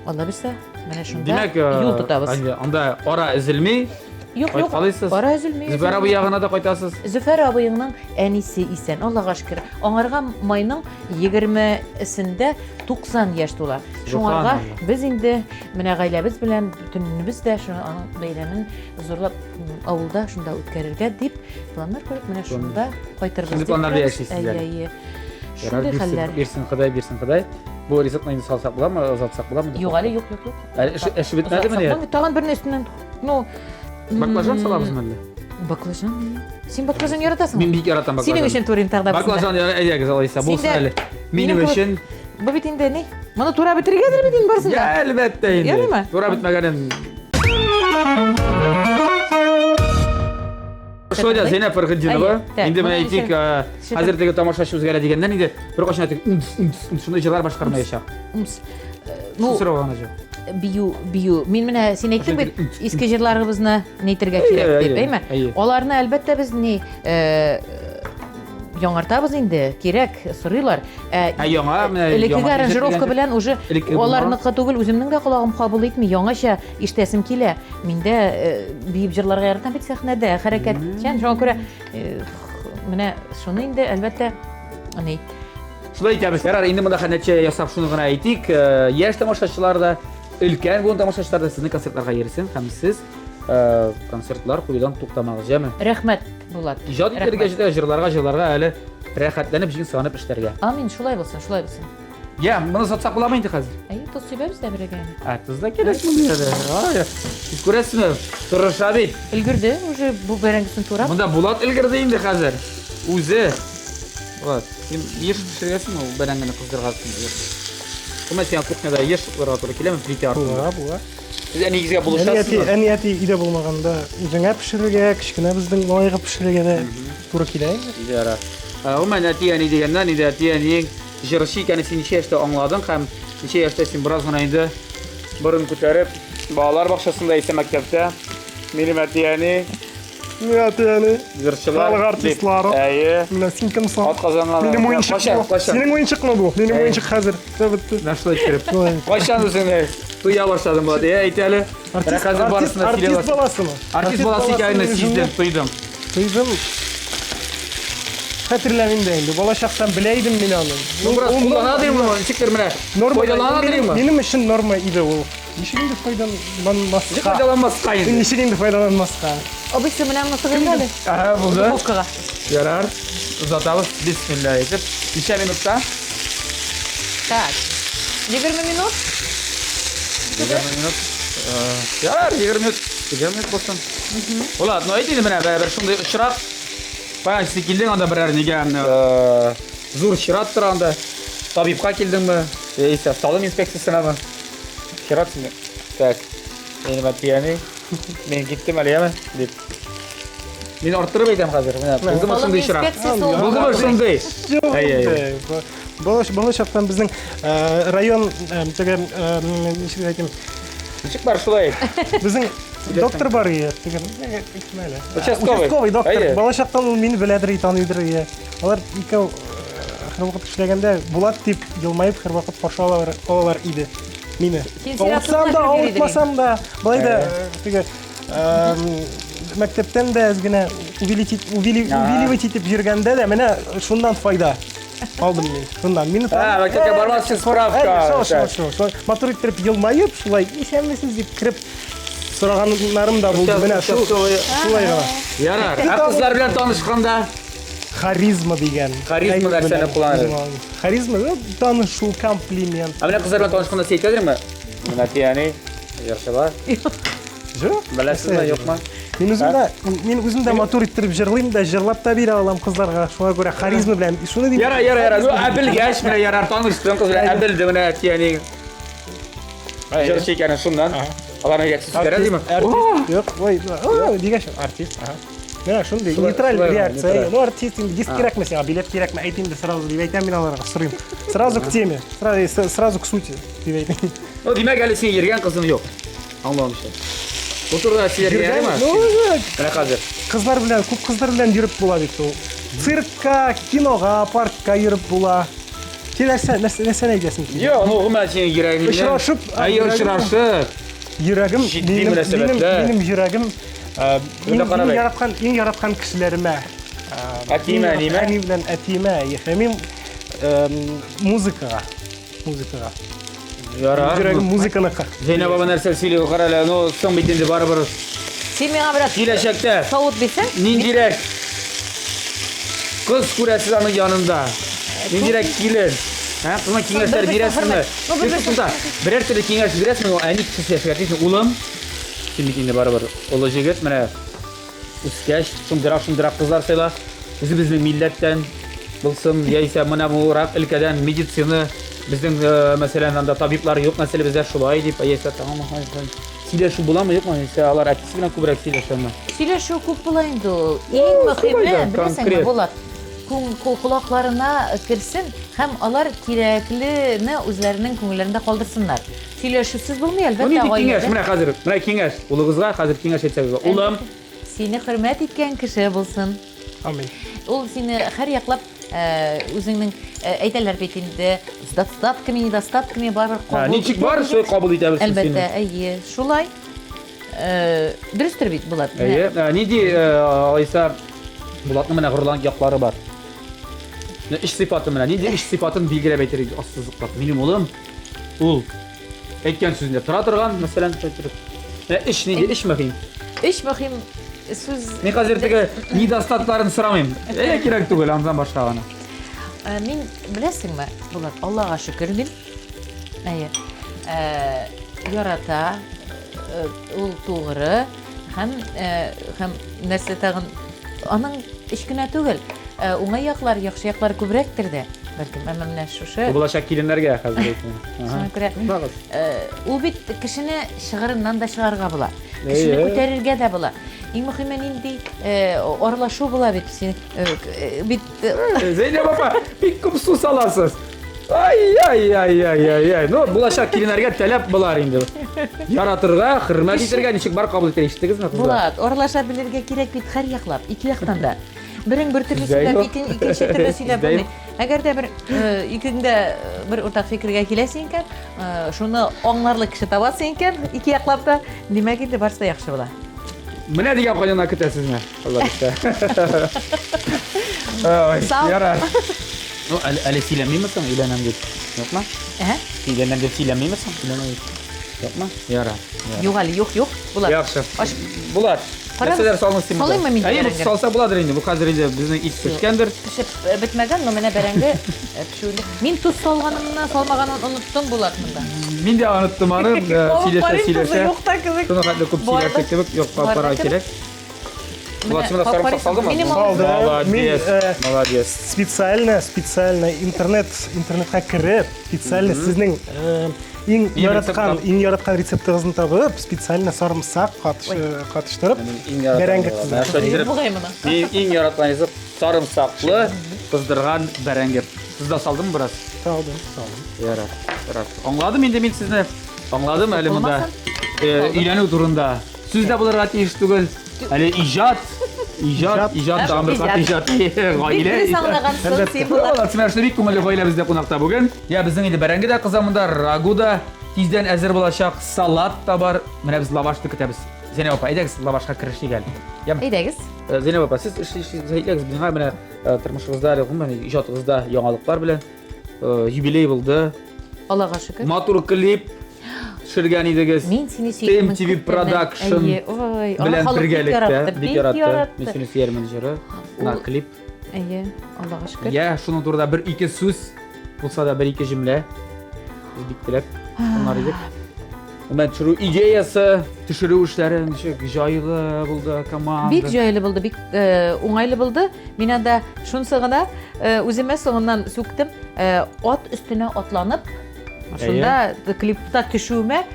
Алла бирсә, менә шунда Димәк, юл тотабыз. Анда ара өзелми. Юк, юк. Ара өзелми. Зөфәр абый ягына да кайтасыз. Зөфәр абыеңның әнисе исән, Аллага шөкер. Аңарга майның 20-сендә 90 яшь тула. Шуңарга без инде менә гаиләбез белән бөтенебез дә шуны аның бәйрәмен зурлап авылда шунда үткәрергә дип планнар корып, менә шунда кайтырбыз. Шундый планнарда яшисез әле. Шундый хәлләр. Бирсен Ходай, бирсен Ходай. Бу ризыкны инде салсак буламы, озатсак буламы? Юк әле, юк, юк, юк. Әле эше, эше бетмәдеме ни? Тагын берне өстеннән, ну, Баклажан салабызмы әллә? Баклажан? Син баклажан яратасыңмы? Мин бик яратам баклажан. Синең өчен турыйм тагда. Баклажан әйдәгез алайса, булсын әле. Минем өчен. Бу бит инде ни? Моны тура бетерергәдер бит инде барысын да. Әлбәттә инде. Ярыймы? Тура бетмәгәнен. Шулай да Зәйнәп Фәрхетдинова, инде менә әйтик, хәзер теге тамашачы үзгәрә дигәннән инде беркайчан әйтик, умс, умс, умс, шундый җырлар башкармаячак. Умс. Ну, сорауга гына җавап. Бию, бию. Мин менә син әйттең бит, иске җырларыбызны нитергә кирәк дип, әйме? Аларны әлбәттә без ни яңартабыз инде, кирәк, сорыйлар. Ә яңа менә элеккеге аранжировка белән уже аларныкы түгел, үземнең дә колагым кабул итми, яңача ишетәсем килә. Мин дә биеп җырларга яратам бит сәхнәдә, хәрәкәтчән. Шуңа күрә менә шуны инде әлбәттә ни Шулай итәбез. Ярар, инде монда нәтиҗә ясап шуны гына әйтик. Яшь тамашачылар да, өлкән буын тамашачылар да сезнең концертларга йөрсен һәм сез концертлар куюдан туктамагыз, яме? Рәхмәт, Булат. Иҗат итәргә җитә, җырларга, җырларга әле рәхәтләнеп, җиң сызганып эшләргә. Амин, шулай булсын, шулай булсын. Я, моны сатсак буламы инде хәзер? Әйе, тоз сибәбез дә бергә. Ә, тоз да кирәк монда әле. Ай, сез күрәсезме, тырыша бит. Өлгерде уже бу бәрәңгесен турап. Монда Булат өлгерде инде хәзер. Үзе. Булат, син еш пешерәсеңме ул бәрәңгене кыздыргансың? Гомумән, сиңа кухняда еш утырырга туры киләме плитә артында? Була, була. Сез әниегезгә булышасызмы? Әни әти өйдә булмаганда үзеңә пешерергә, кечкенә безнең малайга пешерергә дә туры килә инде. Ярар. Гомумән, әти-әни дигәннән, инде әти-әниең җырчы икәнен син ничә яшьтә аңладың һәм ничә яшьтә син бераз гына инде борын күтәреп, балалар бакчасында яисә мәктәптә минем әти-әни Минем әти-әни җырчылар халык артистлары. Әйе. Менә син кем соң? Атказанган. Минем уенчык бу. Синең уенчыкмы бу? Минем уенчык хәзер. Все бетте. Менә шулай иттереп. Кайчан үзеңне туя башладың, Булат? Әй, әйт әле. Артист, артист, артист баласымы? Артист баласы икәнен сиздем, тойдым. Тойдым. Хәтерләмим дә инде. Бала чактан белә идем мин аны. Ну, бераз куллана димме, ничектер менә. Файдалана димме? Минем өчен норма иде ул. Ничек инде файдаланмаска? Ничек файдаланмаска инде? Ничек инде файдаланмаска? Абыйсы, менә монысы гына әле. Ага, булды. Духовкага. Ярар. Озатабыз. Бисмилла әйтеп. Ничә минутта? Так. 20 минут. 20 минут. Ярар, 20 минут. 20 минут булсын. Булат, ну әйт инде менә бер шундый очрак. Каян син килдең анда берәр нигә зур чират тора анда. Табибка килдеңме? Яисә салым инспекциясенәме? Чират сине. Так. Минем әти-әни. Мин киттем әле, яме? Дип. Мин арттырып әйтәм хәзер. Менә булдымы шундый чират? Булдымы шундый? Әй, әй. Бала бала чактан безнең район теге ничек әйтим? Ничек бар шулай? Безнең доктор бар иде, теге кем әле? Участковый. Участковый доктор. Бала чактан ул мине беләдер, таныйдыр иде. Алар икәү һәрвакыт эшләгәндә Булат дип елмаеп һәрвакыт каршы алалар иде мине. Авыртсам да, авыртмасам да, былай да теге мәктәптән дә әз генә увеличить увиливать итеп йөргәндә дә менә шуннан файда. Алдым мин. Шуннан мин Ә, мәктәпкә бармас өчен справка. Шул, шул, шул. Шулай матур иттереп елмаеп, шулай исәнмесез дип кереп сораганнарым да булды. Менә шул шулай гына. Ярар. Ә кызлар белән танышканда Харизма дигән. Харизма нәрсәне кулланыр? Харизма, ну, танышу, комплимент. Ә менә кызлар белән танышканда син әйтәдерме? Менә әни, җырчы бар. Юк. Беләсезме, юкмы? Мин үзем дә, мин үзем дә матур иттереп җырлыйм да, җырлап та бирә алам кызларга. Шуңа күрә харизма белән шуны дим. Ярар, ярар, ярар. Ну, ә белгәч, менә ярар, таныштың кыз белән, ә белде менә әти-әниң. Җырчы икәнен шуннан. Аларның реакциясе үзгәрә дими? Артист. Юк, ой, дигәч, артист. Ага. Менә шундый нейтраль реакция. Ну, артист инде диск кирәкме сиңа, билет кирәкме, әйт инде сразу дип әйтәм мин аларга, сорыйм. Сразу к теме, сразу, сразу к сути дип әйтәм. Ну, димәк, әле синең йөргән кызың юк. Аңлавымча. Бу турыда сөйләргә ярыймы? Ну, Менә хәзер. Кызлар белән, күп кызлар белән йөреп була бит ул. Циркка, кинога, паркка йөреп була. Син нәрсә, нәрсә, нәрсәне әйтәсең? Юк, ну, гомумән синең йөрәгең белән. Очрашып, Әйе, очрашып. Йөрәгем, Җитди минем, минем, мөнәсәбәтләр. минем йөрәгем, э, Менә иң, карап иң әйт. яраткан, иң яраткан кешеләремә. э, Әтиемә, иң әниемә? Әни белән әтиемә, һәм э, музыкага, музыкага. Ярар. Йөрәгем музыканыкы. Зәйнәп апа нәрсә сөйли, кара әле, ну, соң бит инде барыбер Син миңа бераз киләчәктә савыт бирсәң, ниндирәк кыз күрәсез аның янында? Ниндирәк килен? Ә, кызына киңәшләр Бер-бер бирәсеңме? хөрмәт. Ну, бер-бер Тукта, берәр төрле киңәш бирәсеңме? Ул әни кеше яшәргә тиеш. Улым, син бит инде барыбер олы җегет, менә үскәч, шундыйрак-шундыйрак кызлар сайла. Үзебезнең милләттән булсын, яисә менә бурак өлкәдән медицина, безнең, э, мәсәлән, анда табиблар юк, мәсәлән, бездә шулай дип, яисә тагын сөйләшү буламы, юкмы? Яисә алар әтисе белән күбрәк сөйләшәме? Сөйләшү күп була инде ул. Иң мөһиме, шулай да, беләсеңме, конкрет. Булат, колакларына керсен һәм алар кирәклене үзләренең күңелләрендә калдырсыннар. Сөйләшүсез булмый, Ну, әлбәттә, нинди киңәш? гаиләдә. Менә хәзер, менә киңәш. Улыгызга хәзер киңәш әйтсәгез. Улым, Сине хөрмәт иткән кеше булсын. Амин. Ул сине һәр яклап үзеңнең әйтәләр бит инде, с достатками, недостатками барыбер кабул. Ничек бар, шулай кабул итәбез сине. Әлбәттә, әйе, шулай. Дөрестер бит, Булат. Әйе, нинди алайса Булатның менә горурланып яклары бар. Эш сыйфаты менә, нинди эш сыйфатын билгеләп әйтер идек, ассызыклап. Минем улым ул әйткән сүзендә тора торган, мәсәлән, эш нинди, эш мөһим. Эш мөһим сүз. Мин хәзер теге недостатларын сорамыйм. Әйе, кирәк түгел, андан башка гына. Мин беләсеңме, Булат, Аллага шөкер мин. Әйе. Ярата, ул тугры һәм һәм нәрсә тагын аның эш кенә түгел, уңай яклар, яхшы яклар күбрәктер дә, бәлкем, әмма менә шушы. Бу булачак киленнәргә хәзер әйтәм. Шуңа күрә ул бит кешене чыгырыннан да чыгарга була. Кешене күтәрергә дә була. Иң мөһиме нинди аралашу була бит син бит. Зәйнәп апа, бик күп су саласыз. Ай-яй-яй-яй-яй. Ну, булачак киленнәргә таләп булар инде. Яратырга, хөрмәт итәргә, ничек бар кабул итәргә, ишеттегезме, кызлар? Булат, аралаша белергә кирәк бит һәр яклап, ике яктан да. Берең бер төрле сөйләп, икенче төрле сөйләп булмый. Әгәр дә бер икең дә бер уртак фикергә киләсең икән, шуны аңларлык кеше табасың икән, ике яклап та, димәк инде барысы да яхшы була. Менә дигән кайнана көтәсезме? Алла бирсә. Ой, ярар. Ну, әле, әле сөйләмиме соң, өйләнәм дип? Юкмы? Ә? Өйләнәм дип сөйләмиме соң? Өйләнәм дип. Юкмы? Ярар. Юк әле, юк, юк. Булат. Яхшы. Булат. Нәрсәләр салдың син? Салыйммы мин? Әйе, салса буладыр инде. Бу хәзер инде безнең ит пешкәндер. Пешеп бетмәгән, но менә бәрәңге пешүле. Мин тоз салганымны, салмаганын оныттым, Булат монда. Мин дә оныттым аны. Сөйләшә, сөйләшә. Юк та кебек. Шуны хәтле күп сөйләштек кебек, юк, капкара кирәк. Булат, син сарымсак салдыңмы? Салдым. Молодец, молодец. Специально, специально интернет, интернетка кереп, специально сезнең иң яраткан, иң яраткан рецептыгызны табып, специально сарымсак катыштырып, бәрәңге кыздырып. Мин иң яраткан рецепт сарымсаклы кыздырган бәрәңге. Сез дә салдыңмы бераз? Салдым, салдым. Ярар, ярар. Аңладым инде мин сезне. Аңладым әле монда өйләнү турында. Сүз дә булырга тиеш түгел. Әле иҗат, иҗат, иҗат, тагын бер кат иҗат, гаилә. Бик дөрес аңлагансың син, Булат. Булат, менә шундый бик күңелле гаилә бездә кунакта бүген. Я, безнең инде бәрәңге дә кыза монда, рагу да тиздән әзер булачак, салат та бар. Менә без лавашны көтәбез. Зәйнәб апа, әйдәгез лавашка керешик әле. Яме? Әйдәгез. Зәйнәб апа, сез эшлисез, әйдәгез, миңа менә тормышыгызда, гомумән иҗатыгызда яңалыклар белән юбилей булды. Аллага шөкер. Матур клип төшергән идегез. Мин сине сөярмен. TMTV Production белән бергәлектә бик яратты. Мин сине сөярмен җыры. На клип. Әйе, Аллага шөкер. Я, шуның турында бер-ике сүз булса да бер-ике җөмлә. Без бик теләп тыңлар идек. Гомумән, төшерү идеясы, төшерү эшләре ничек җайлы булды команда? Бик җайлы булды, бик э, уңайлы булды. Мин анда шунысы гына э, үземә соңыннан сүктем. Э, ат өстенә атланып, шунда клипта төшүемә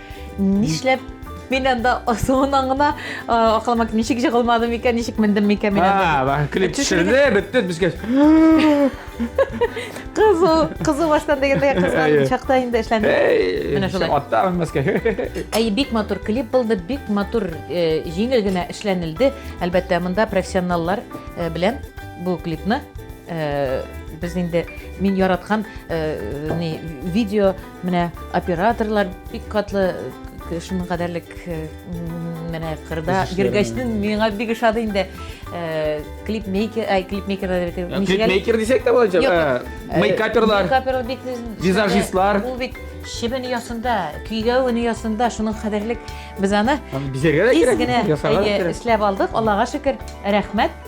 нишләп мин анда соңыннан гына э, акылыма ничек җыгылмадым икән, ничек мендем микән мин анда. А, клип төшерде, бетте, безгә. Кызу, кызу баштан дигәндә кызган чакта инде эшләнде. Менә шулай. Атта менмәскә. Әй, бик матур клип булды, бик матур э, җиңел генә эшләнелде. Әлбәттә, монда профессионаллар э, белән бу клипны э, без инде мин яраткан ни видео менә операторлар бик катлы шуның кадәрлек менә кырда йөргәчтен миңа бик ошады инде. Клипмейкер, ай, клипмейкер дип әйтә. Клипмейкер дисәк тә була, мейкаперлар. Мейкаперлар бик визажистлар. Ул бит чебен оясында, көйгәвен оясында шуның кадәрлек без аны бизәргә дә кирәк, генә эшләп алдык. Аллага шөкер, рәхмәт.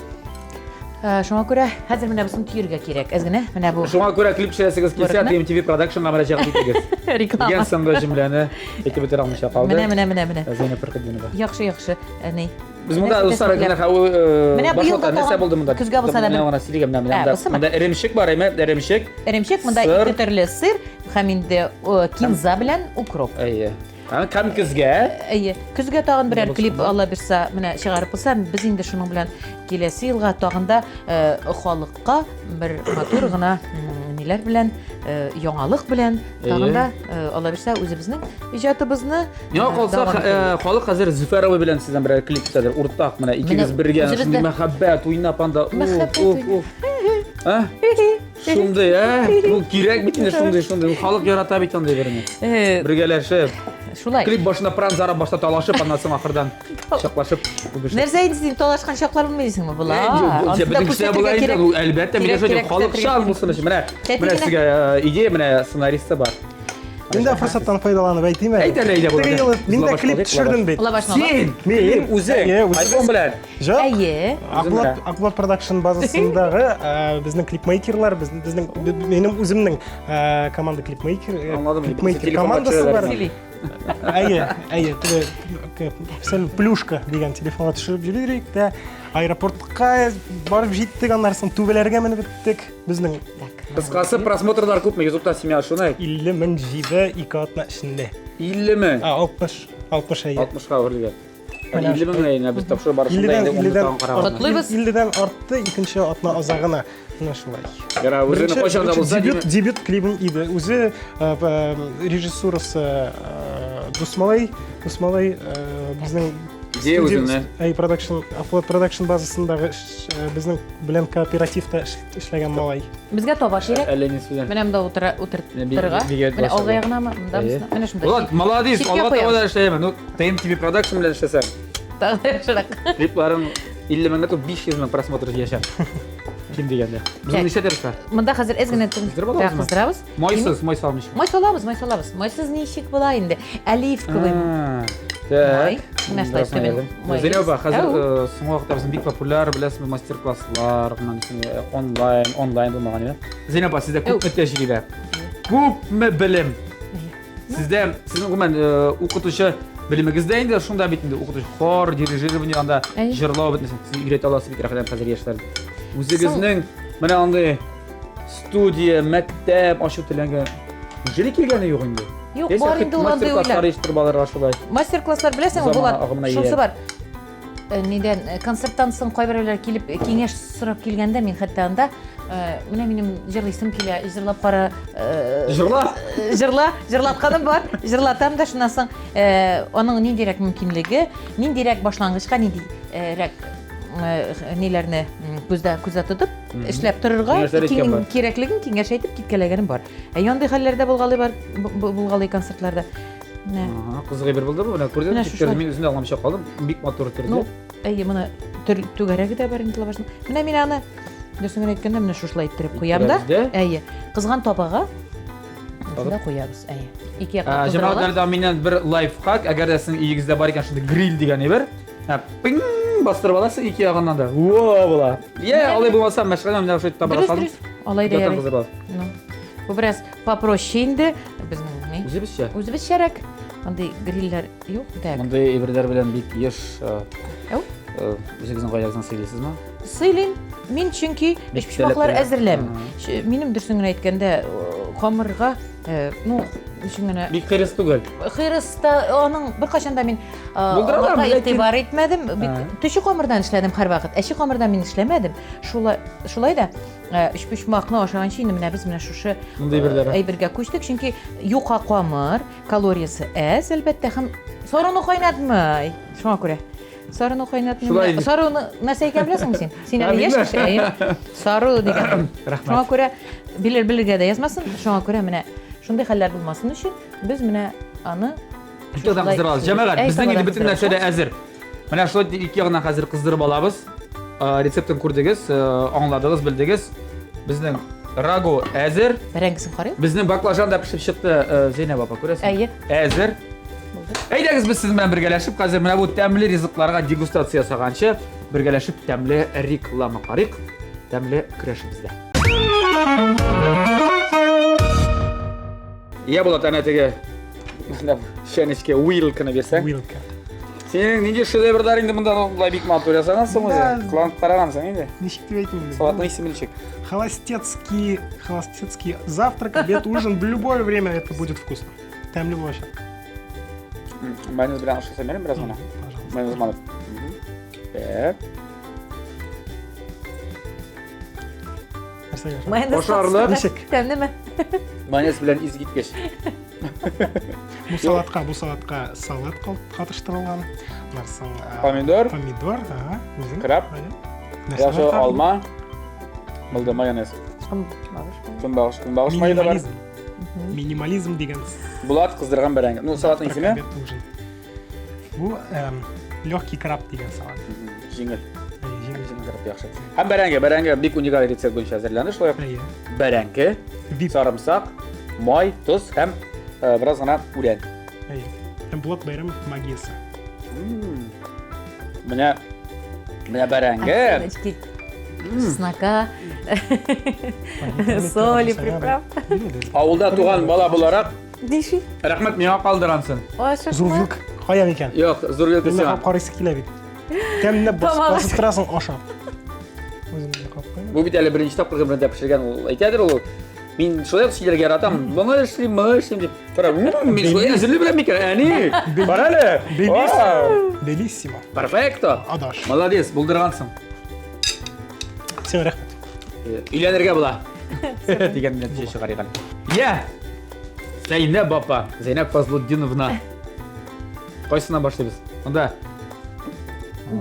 Шуңа күрә хәзер менә бусын төерергә кирәк. Әз генә менә бу. Шуңа күрә клип төшерәсегез килсә, TMTV Production-га мөрәҗәгать итегез. Реклама. Дигән соңгы җөмләне әйтеп бетерә алмыйча калды. Менә, менә, менә, менә. Зәйнәп Фәрхетдинова. Яхшы, яхшы. Әни. Без монда дуслар генә хәве Менә быел да нәрсә булды монда? Көзгә булса да. Менә гына сөйлигән менә монда. Монда эремчек бар, әйме, эремчек. Эремчек монда ике төрле сыр һәм инде кинза белән укроп. Әйе. Һәм көзгә. Әйе. Көзгә тагын берәр клип Алла бирса, менә чыгарып булса, без инде шуның белән киләсе елга тагын да халыкка бер матур гына ниләр белән, яңалык белән тагын да Алла бирса үзебезнең иҗатыбызны Миңа калса, халык хәзер Зөфәр абый белән сездән берәр клип көтәдер. Уртак менә икегез бергә шундый мәхәббәт уйнап анда. Мәхәббәт уйнап. А? Шундый, ә? Бу кирәк бит инде шундый, шундый. Халык ярата бит андый берне. Бергәләшеп. Шулай. Клип башында пран зарап башта талашып, аннан соң ахырдан кочаклашып үбешеп. Нәрсә инде син талашкан чаклар булмый дисеңме? Була. Бөтен кешеләр була инде. Әлбәттә, мин шулай халыкчан булсын өчен. Менә, менә сезгә идея, менә сценаристы бар. Мин дә форсаттан файдаланып әйтим әле. Әйт әле, әйдә Теге елы мин дә клип төшердем бит. Син! Мин үзең iPhone белән. Жоқ. Әйе. Акбулат, Акбулат продакшн базасындагы безнең клипмейкерлар, безнең минем үземнең команда клипмейкер, клипмейкер командасы бар. Әйе, әйе, теге сен плюшка дигән телефонга төшереп җибәрик тә аэропортка барып җиттек, аннан соң түбәләргә менеп беттек. Безнең Кыскасы, просмотрлар күпме? Ютубта семья шуны әйт. 50 мең җыйды ике атна эчендә. 50 мең? А, 60, 60 әйе. 60-ка үрелгән. 50 мең әйе, без тапшыру барышында инде 10 тагын карагыз. Котлыйбыз. 50-дән артты икенче атна азагына. Менә шулай. Яра, үзене кайчан да булса, дебют, дебют клибым иде. Үзе режиссурасы Дусмалай, Дусмалай безнең Идея үзеңне. Әй, продакшн, Upload продакшн базасындагы безнең белән кооперативта эшләгән малай. Безгә таба кирәк. Әллә ни сүзен. Менә монда утыра утыртырга. Менә алга ягынамы? Монда менә шунда. Булат, молодец, алга таба да эшләймен. Ну, TMTV Production белән эшләсәң. Тагы да яхшырак. Клипларың 50 меңгә түгел, 500 мең просмотр җыячак. Ким дигәндә. Без моны нишләтәбез хәзер? Монда хәзер әз генә кыздырабыз. Майсыз, май салмыйча. Май салабыз, май салабыз. Майсыз ничек була инде? Оливковый. Так. Менә шулай төбен. Зәйнәп апа, хәзер соңгы вакытта безнең бик популяр, беләсезме, мастер-класслар, онлайн, онлайн булмаган иде. Зәйнәп апа, сездә күпме тәҗрибә? Күпме белем? Сездә, сезнең гомумән укытучы белемегез дә инде шунда бит инде укытучы хор, дирижирование анда җырлау бит сез өйрәтә аласыз бит рәхәтләнеп хәзер яшьләрне. Үзегезнең менә андый студия, мәктәп ачу теләге неужели килгәне юк инде? Юк, бар инде ул андый уйлар. Мастер-класслар оештырып алырга шулай. Мастер-класслар беләсеңме, Замана Булат, агымына шунысы ияреп. бар. Нидән, концерттан соң кайберәүләр килеп киңәш сорап килгәндә, мин хәтта анда, менә минем җырлыйсым килә, җырлап кара. Җырла! Җырла, җырлатканым бар, җырлатам да шуннан соң, аның ниндирәк мөмкинлеге, ниндирәк башлангычка, ниндирәк ниләрне күздә күздә тотып эшләп торырга кирәклеген киңәш әйтеп киткәләгәнем бар. Ә андый хәлләрдә булгалый бар, булгалый концертларда. Менә. Ага, кызык әйбер булды бу. Менә күрдеңме? Менә Тик шушылай. мин үзем дә аңламыйча калдым. Бик матур төрде. Ну, әйе, моны төр түгәрәге дә бар инде лавашның. Менә мин аны дөресен генә әйткәндә менә шушылай иттереп куям да. Иттерәбез дә. Әйе. Кызган табага шунда куябыз. Әйе. Ике якка Ә, кыздыралар. Җәмәгатьләрдә миннән бер лайфхак, әгәр дә сезнең өегездә бар икән шундый гриль дигән әйбер, ә, пиң бастырып аласың ике ягыннан да. Во була. Я, алай булмаса, мәшәкать менә шулай табага Дөрес, салдым. дөрес. Алай да Яктан ярый. кыздырып аласың. Ну, бу бераз попроще инде безнең ни? Үзебезчә. Үзебезчәрәк. Андый грильләр юк, так. Мондый әйберләр белән бик еш э, Әү? э, үзегезнең гаиләгезнең сыйлыйсызмы? Сыйлыйм. Мин чөнки Бик өчпочмаклар таләпле. әзерләмим. Ага. Минем дөресен генә әйткәндә, хамырга, ну, ничек генә Бик хирыс түгел. Хирыс та аның беркайчан да мин Булдыра алам, аңа ләкин- игътибар итмәдем. Бик Ага. төче камырдан эшләдем һәрвакыт. Әче камырдан мин эшләмәдем. Шулай, шулай да өчпочмакны ашаганчы инде менә без менә шушы Мондый әйберләр. әйбергә күчтек, чөнки юка камыр, калориясе әз, әлбәттә, һәм сарыны кайнатмый. Шуңа күрә. Сарыны кайнатмый. Шулай Менә Сарыны нәрсә икән беләсеңме син? Син Ә, әле яшь белмәм. кеше, әйе. Сары дигән. Рәхмәт. Шуңа күрә белер белергә дә язмасын. Шуңа күрә менә шундый хәлләр булмасын өчен без менә аны Ике ягыннан шушылай кыздырып алабыз. Җәмәгать, Әй, безнең инде табадан бөтен кыздырып нәрсә дә әзер. Менә шулай итеп ике ягыннан хәзер кыздырып алабыз. Рецептын күрдегез, аңладыгыз, белдегез. Безнең рагу әзер. Бәрәңгесен карыйк. Безнең баклажан да пешеп чыкты, Зәйнәб апа, күрәсең? Әйе. Әзер. Булды. Әйдәгез без сезнең белән бергәләшеп хәзер менә бу тәмле ризыкларга дегустация ясаганчы, бергәләшеп тәмле реклама карыйк. Тәмле көрәшебездә. Я Булат, әнә теге чәнечкә вилканы бирсәң. Вилка. Синең нинди шедеврлар инде монда болай бик матур ясагансың үзе. Да. Кыланып карагансың инде. Ничек дип әйтим инде? Салатның исеме ничек? Холостецкий, холостецкий завтрак, обед, ужин. В любое время это будет вкусно. Тәмле булачак. Майонез белән ашасам ярыймы бераз гына? Пожалуйста. Майонез манып. Так. Нәрсәгә ашадың? Майонез Ашарлы. Ничек? Тәмлеме? Майонез белән искиткеч. Бу салатка, бу салатка салат катыштырылган. Нәрсәң? Помидор. Помидор, ага, үзең. Краб. Әйе. Нәрсә Яхшы бар тагын? алма. Булды майонез. Көнбагыш, көнбагыш мае да бар. Минимализм. Минимализм дигән. Булат кыздырган бәрәңге. Ну, салатның исеме? Обед, ужин. Бу легкий краб дигән салат. Җиңел. Әйе, җиңел. Җиңел краб яхшы. Һәм бәрәңге, бәрәңге бик уникаль рецепт буенча әзерләнде. Шулай ук Әйе. бәрәңге, Вип. сарымсак, май, тоз һәм бераз гына үлән. Әйе. Һәм Булат Бәйрәмов магиясе. Менә менә бәрәңге. Чеснока, соли, приправ. Авылда туган бала буларак, Диши. рәхмәт миңа калдырансың. Зур вилка каян икән? Юк, зур вилка Менә сиңа. карыйсы килә бит. Тәмләп Тамак. басып торасың ашап. Үзем дә кап куйм. Бу бит әле беренче тапкыр гомерендә пешергән ул әйтәдер ул. Мин шулай ук сөйләргә яратам. Моны эшлим, моны эшлим дип. Тора, мин шулай әзерли беләм микән? Әни, бар әле. Белиссимо. Белиссимо. Перфекто. Адаш. Молодец, булдыргансың. Сиңа рәхмәт. Өйләнергә була. Дигән нәтиҗә чыгарыйк әле. Я! Зәйнәб апа, Зәйнәб Фазлутдиновна. Кайсыннан башлыйбыз? Монда.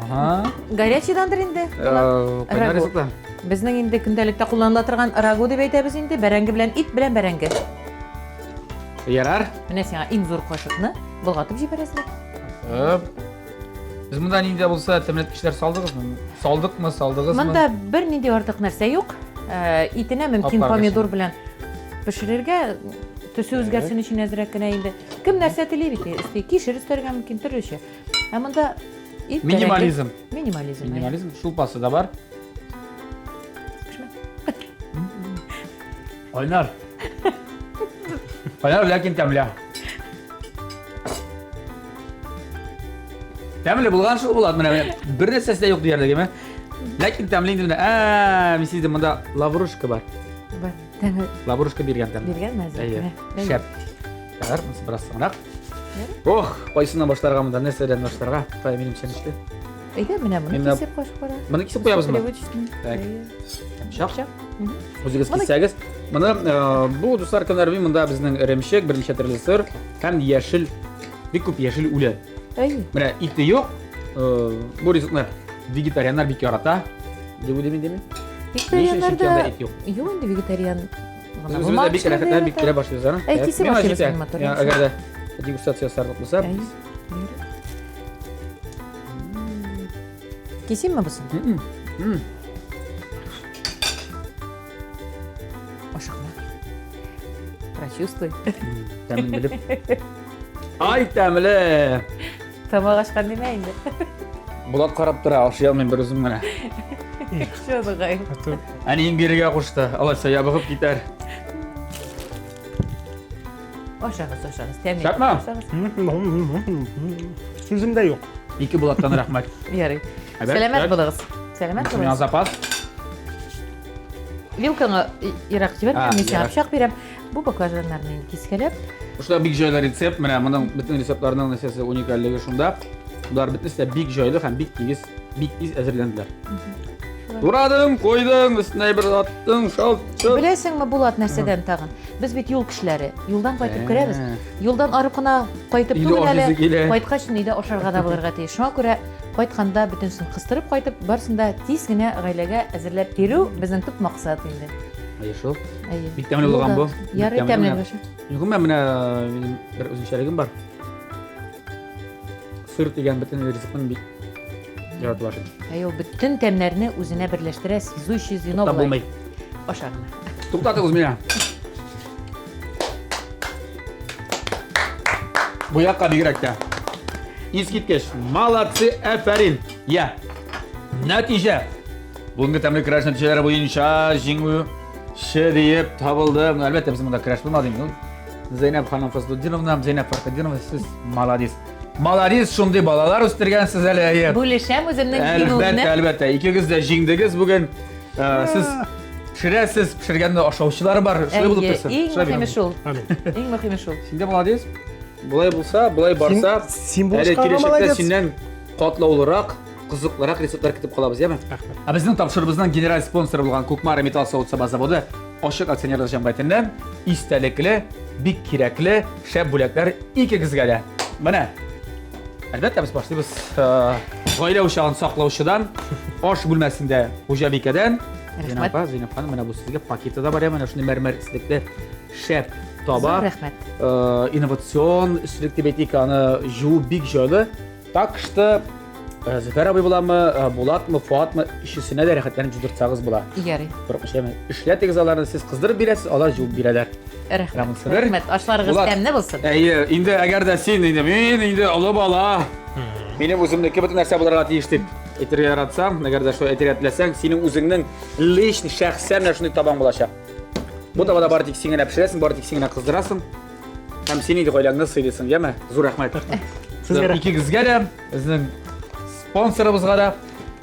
Ага. Горячийдандыр инде. Кайнар Рагу. ризыклар. Безнең инде көндәлектә кулланыла торган рагу дип әйтәбез инде, бәрәңге белән ит белән бәрәңге. Ярар. Менә сиңа иң зур кашыкны болгатып җибәрәсең. Оп. Без монда нинди дә булса тәмләткечләр салдыгызмы? Салдыкмы, салдыгызмы? Монда бернинди артык нәрсә юк. Итенә мөмкин Аппарат помидор өчен. белән пешерергә, төсе үзгәрсен өчен әзрәк кенә инде. Кем нәрсә тели бит, өсти кишер өстәргә мөмкин төрлечә. Ә монда ит, бәрәңге. Минимализм. Минимализм. әйе. Минимализм шулпасы да бар. Пешмә. Кайнар. Кайнар, ләкин тәмле. Тәмле булган шул була. Менә бер нәрсәсе дә юк диярлек, әйме? Ләкин тәмле инде менә. Ә, мин сиздем, монда лаврушка бар. Бар. Тәме Лаврушка биргән тәмле. биргән мәзәк. Әйе. Менә. Шәп. Ярар, монысы бераз соңрак. Ох, кайсыннан башларга монда, нәрсәдән башларга? Кая минем чәнечке? Әйдә, менә моны Мин менә- кисеп куяш кара. Моны кисеп куябызмы? Привычный. Так. Әйе. Пычак. Пычак. Үзегез Моны- киссәгез. Моны бу дуслар кемнәр белми, монда безнең эремчек, берничә төрле сыр һәм яшел, бик күп яшел үлән. Әйе. Менә ите юк. Бу ризыкны вегетарианнар бик ярата. Дип уйлыйм инде мин. Вегетарианнар Ни өчен? Чөнки анда да ит юк. Юк инде вегетариан. Без үзебез дә бик рәхәтләнеп, бик теләп ашыйбыз аны. Әй, кисеп Миңа ашыйбыз җитә. мин матур. Әгәр дә. Дегустация ясарлык булса. Кисимме бусын? Ашыкма. Прочувствуй. Тәмен белеп. Ай, тәмле! Тамак ачкан димә инде. Булат карап тора, ашый алмыйм бер үзем генә. Чыныгай. Әнием бирергә кушты, алайса ябыгып китәр. Ашагыз, ашагыз. Тәмле. Шәпме? Ашагыз. Сүзем дә юк. Ике Булаттан рәхмәт. Ярый. Әбәт, Сәламәт әбәт. булыгыз. Сәламәт Миңа булыгыз. запас. Вилкаңа ерак җибәрмә, А, мин сиңа ерак. пычак бирәм. Бу баклажаннарны инде кискәләп, Шунда бик җайлы рецепт. Менә моның бөтен рецептларның нәрсәсе уникальлеге шунда. Болар бөтенесе дә бик җайлы һәм бик тигез, бик тиз әзерләнделәр. Турадың, куйдың, өстенә бер аттың, шалт, шалт. Беләсеңме, Булат, нәрсәдән тагын? Без бит юл кешеләре. Юлдан кайтып Ә. керәбез. Юлдан арып кына кайтып Өйдә түгел әле. ашыйсы килә. Кайткач өйдә ашарга да булырга тиеш. Шуңа күрә кайтканда бөтенесен кыстырып кайтып, барысын да тиз генә гаиләгә әзерләп бирү безнең төп максат инде. Әйе шул. Әйе. Бик тәмле булган бу. Бик Ярый тәмле тәмле менә. булсын. Гомумән менә минем бер үзенчәлегем бар. Сыр дигән бөтен ризыкны бик яратып ашыйм. Әйе, ул бөтен тәмнәрне үзенә берләштерә, связующий звено Туктап була. булмый. Аша гына. Туктатыгыз мине. Бу якка бигрәк тә. Искиткеч. Молодцы, әфәрин. Я. Нәтиҗә. Бүгенге тәмле көрәш нәтиҗәләре буенча җиңүче диеп табылды. Әлбәттә, без монда көрәш булмады инде. Зәйнәб ханым Фазлутдиновна, Зәйнәб Фархетдинова, сез молодец. Молодец, шундый балалар үстергәнсез әле, әйе. Бүлешәм үземнең Әлбәттә, җиңүемне. әлбәттә. Икегез дә җиңдегез бүген. Сез пешерәсез, пешергәнне ашаучылар бар. Шулай булып Әйе, торсын. иң Шулай мөһиме бит. шул. Амин. Иң мөһиме шул. Син дә молодец. Болай булса, болай барса, Син әле булышканга киләчәктә молодец. синнән катлаулырак, кызыклырак рецептлар көтеп калабыз, яме? Рәхмәт. Ә безнең тапшырубызның генераль спонсоры булган Кукмара металл савыт-саба заводы ачык акционерлык җәмгыятеннән истәлекле, бик кирәкле шәп бүләкләр икегезгә дә. Менә. Әлбәттә, без башлыйбыз гаилә учагын саклаучыдан, аш бүлмәсендә хуҗабикәдән. Рәхмәт. Зәйнәп апа, Зәйнәп ханым, менә бу сезгә пакеты да бар, менә шундый мәрмәр эслекле шәп таба. Зур рәхмәт. Инновацион өслек дип әйтик, аны җуу бик җайлы. Так что Зөфәр абый буламы, Булатмы, Фуатмы, өчесенә дә рәхәтләнеп җудыртсагыз була. Ярый. Курыкмыйча, эшләтегез аларны, сез кыздырып бирәсез, алар җуып бирәләр. Рәхмәт. Рәхмәт. Рәхмәт. Ашларыгыз Булат. тәмле булсын. Әйе, инде әгәр дә син инде мин инде олы бала. Минем үземнеке бөтен нәрсә булырга тиеш дип әйтергә яратсам, әгәр дә шулай әйтергә теләсәң, синең үзеңнең личный шәхсән менә шундый табаң булачак. Бу табада бары тик син генә пешерәсең, бары тик син генә кыздырасың. Һәм син инде гаиләңне сыйлыйсың, яме? Зур рәхмәт. Сезгә рәхмәт. Икегезгә дә, безнең спонсорыбызга да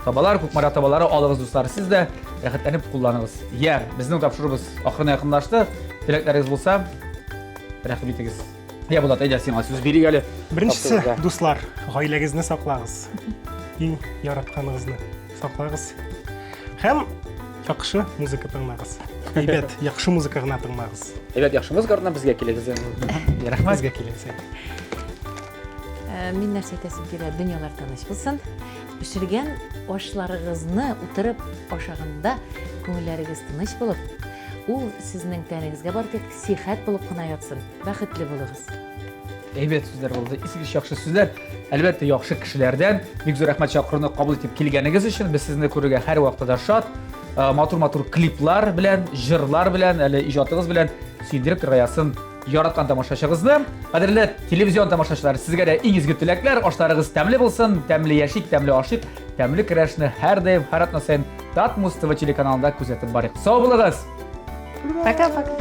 табалар, Кукмара табалары алыгыз, дуслар. Сез дә рәхәтләнеп кулланыгыз. Я, безнең тапшыруыбыз ахырына якынлашты. Теләкләрегез булса, рәхим итегез. Я, Булат, әйдә, сиңа сүз бирик әле. Беренчесе, Тапшыруыбызга. дуслар, гаиләгезне саклагыз. Иң яратканыгызны саклагыз. Һәм яхшы музыка тыңлагыз. Әйбәт, яхшы музыка гына тыңлагыз. Әйбәт, яхшы музыка артыннан безгә килегез. Рәхмәт. Безгә килегез. Мин нәрсә әйтәсем килә, дөньялар тыныч булсын. Пешергән ашларыгызны утырып ашаганда күңелләрегез тыныч булып, ул сезнең тәнегезгә бары тик сихәт булып кына ятсын. Бәхетле булыгыз. Әйбәт сүзләр булды, искиткеч яхшы сүзләр. Әлбәттә, яхшы кешеләрдән. Бик зур рәхмәт чакыруны кабул итеп килгәнегез өчен. Без сезне күрергә һәр вакытта да шат. Матур-матур клиплар белән, җырлар белән, әле иҗатыгыз белән сөендереп торырга язсын яраткан тамашачыгызны. Кадерле телевизион тамашачылар, сезгә дә иң изге теләкләр, ашларыгыз тәмле булсын, тәмле яшик, тәмле ашыйк, тәмле көрәшне һәрдаим, һәр атна саен Татмуз ТВ телеканалында күзәтеп барыйк. Сау булыгыз! Пока-пока.